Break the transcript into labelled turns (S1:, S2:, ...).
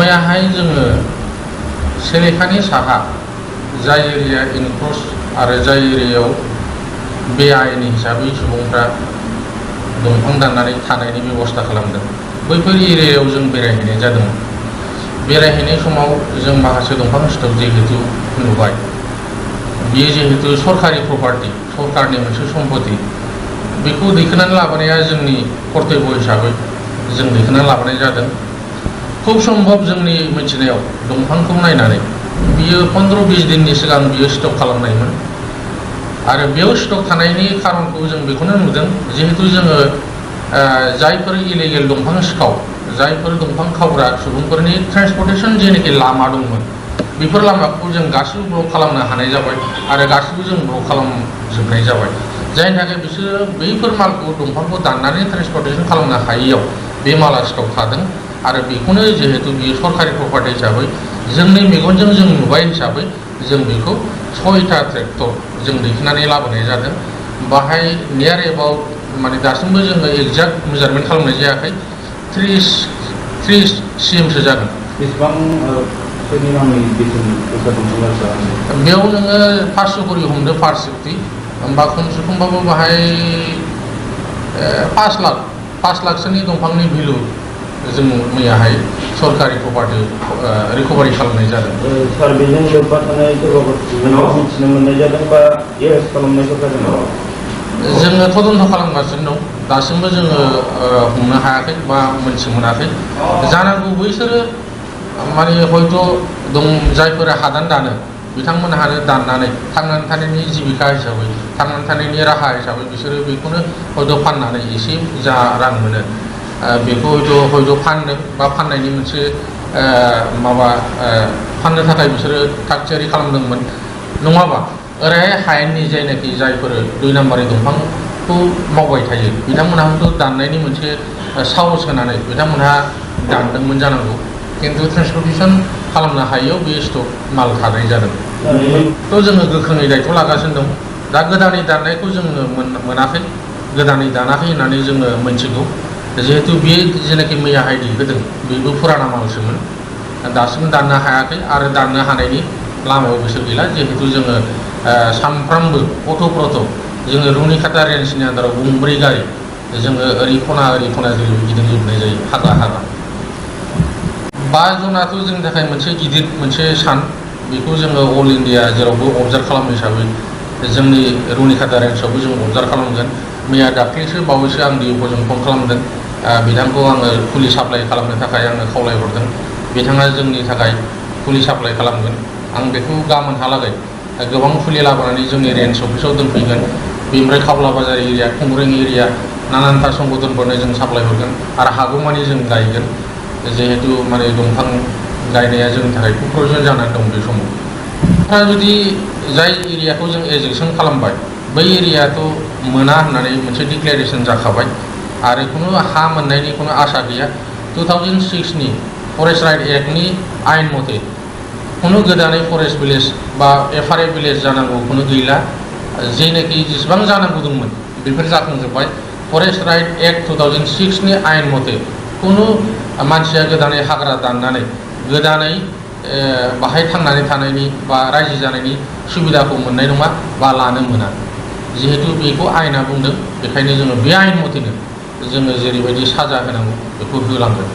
S1: मैयाहाय जोङो सेलेखानि साहा जाय एरिया इनक्ल'स आरो जाय एरियायाव बेआइनि हिसाबै सुबुंफ्रा दंफां दाननानै थानायनि बेबस्था खालामदों बैफोर एरियायाव जों बेरायहैनाय जादोंमोन। बेरायहैनाय समाव जों माखासे दंफां स्टक जिहेतु नुबाय बियो जिहेतु सरकारि प्रपार्टि सरकारनि मोनसे सम्पति बेखौ दैखोनानै लाबोनाया जोंनि कर्तब्य हिसाबै जों दैखोनानै लाबोनाय जादों। खूब सम्भब जोंनि मिथिनायाव दंफांखौ नायनानै बियो 15-20 दिननि सिगां बियो स्टक खालामनायमोन आरो बेयाव स्टक थानायनि खारनखौ जों बेखौनो नुदों जिहेतु जोङो जायफोर इलिगेल दंफां सिखाव जायफोर दंफां खावग्रा सुबुंफोरनि ट्रेन्सपर्टेसन जेनाखि लामा दंमोन बेफोर लामाखौ जों गासिबो ब्लक खालामनो हानाय जाबाय आरो गासिबो जों ब्लक खालामजोबनाय जाबाय जायनि थाखाय बिसोरो बैफोर मालखौ दंफांखौ दाननानै ट्रेन्सपर्टेसन खालामनो हायैयाव बे माला स्टक थादों आरो बेखौनो जिहेतु बियो सरकारि प्रपार्टि हिसाबै जोंनि मेगनजों जों नुबाय हिसाबै जों बेखौ 6टा ट्रेक्टर जों दैखोनानै लाबोनाय जादों। बाहाय नियार एबाउट माने दासिमबो जोङो एक्जाक्ट मेजारमेन्ट खालामनाय जायाखै 30 cmसो जागोन।
S2: बेसेबां
S1: बेयाव नोङो 500 करि हमदो पार सेफ्टि होमबा खमसे खमबाबो बाहाय 5 लाखसोनि दंफांनि भेलु जों मैयाहाय सरकारि प्रपार्टि रिकभारि खालामनाय जादों।
S2: सार बेजों लोब्बा थानाय सोरबाफोर मिथिनो मोननाय जादों बा एरेस्ट खालामनायखौ जादों?
S1: जोङो तदन्त खालामगासिनो दं दासिमबो जोङो हमनो हायाखै बा मोनथि मोनाखै जानांगौ बैसोरो माने हयथ' दं जायफोरा हादान दानो बिथांमोनहानो दाननानै थांनानै थानायनि जिबिका हिसाबै थांनानै थानायनि राहा हिसाबै बिसोरो बेखौनो हयथ' फाननानै एसे जा रां मोनो बेखौ हयथ' फाननो बा फाननायनि मोनसे फाननो थाखाय बिसोरो थाग थियारि खालामदोंमोन नङाबा ओरैहाय हायेननि जायनाखि जायफोर 2 नाम्बारि दंफांखौ मावबाय थायो बिथांमोनहाथ' दाननायनि मोनसे साहस होनानै बिथांमोनहा दानदोंमोन जानांगौ किन्तु ट्रेन्सपर्टेसन खालामनो हायैयाव बे स्टक माल थानाय जादों। थ' जोङो गोख्रोङै दायथ' लागासिनो दं। दा गोदानै दाननायखौ जोङो मोनाखै गोदानै दानाखै होननानै जोङो मोनथिगौ जिहेतु बे जेनाखि मैयाहाय दिहुनदों बेबो फुराना मालसोमोन दासिम दाननो हायाखै आरो दाननो हानायनि लामायाव गोसो गैला जिहेतु जोङो सानफ्रामबो अट'प्रथ' जोङो रुनिखाता रेन्जनि आन्दाराव गंब्रै गारि जोङो ओरै खना जेरै गिदिंजोबनाय जायो हाग्रा 5 जुनाथ' जोंनि थाखाय मोनसे गिदिर मोनसे सान बेखौ जोङो अल इन्डिया जेरावबो अबजार्भ खालामनो हिसाबै जोंनि रुनिखाता रेन्जआवबो जों अबजार्भ खालामगोन। मैया दाख्लैसो बावैसो आं डिअ'खौ फन खालामदों बिथांखौ आङो फुलि साप्लाइ खालामनो थाखाय आङो खावलायहरदों बिथाङा जोंनि थाखाय फुलि साप्लाइ खालामगोन। आं बेखौ गाबोनहालागै गोबां फुलि लाबोनानै जोंनि रेन्ज अफिसाव दोनफैगोन बेनिफ्राय खावला बाजार एरिया खुंग्रिं एरिया नानानथा संगठनफोरनो जों साप्लाइ हरगोन आरो हागौमानि जों गायगोन जिहेतु माने दंफां गायनाया जोंनि थाखाय खुब प्रयजन जानानै दं बे समाव। दा जुदि जाय एरियाखौ जों एजेक्सन खालामबाय बै एरियाथ' मोना होननानै मोनसे डिक्लेरेसन जाखाबाय आरो खुनु हा मोननायनि खुनु आसा गैया। 2006नि फरेस्ट राइट एक्टनि आयेन मथे खुनु गोदानै फरेस्ट भिलेज बा एफआरए भिलेज जानांगौ खुनु गैला जेनाखि जेसेबां जानांगौ दंमोन बेफोर जाखांजोब्बाय। फरेस्ट राइट एक्ट 2006नि आयेन मथे खुनु मानसिया गोदानै हाग्रा दाननानै गोदानै बाहाय थांनानै थानायनि बा रायजो जानायनि सुबिदाखौ मोननाय नङा बा लानो मोना जिहेतु बेखौ आयेना बुंदों बेखायनो जोङो बे आयेन मथेनो जोङो जेरैबायदि साजा होनांगौ बेखौ होलांगोन।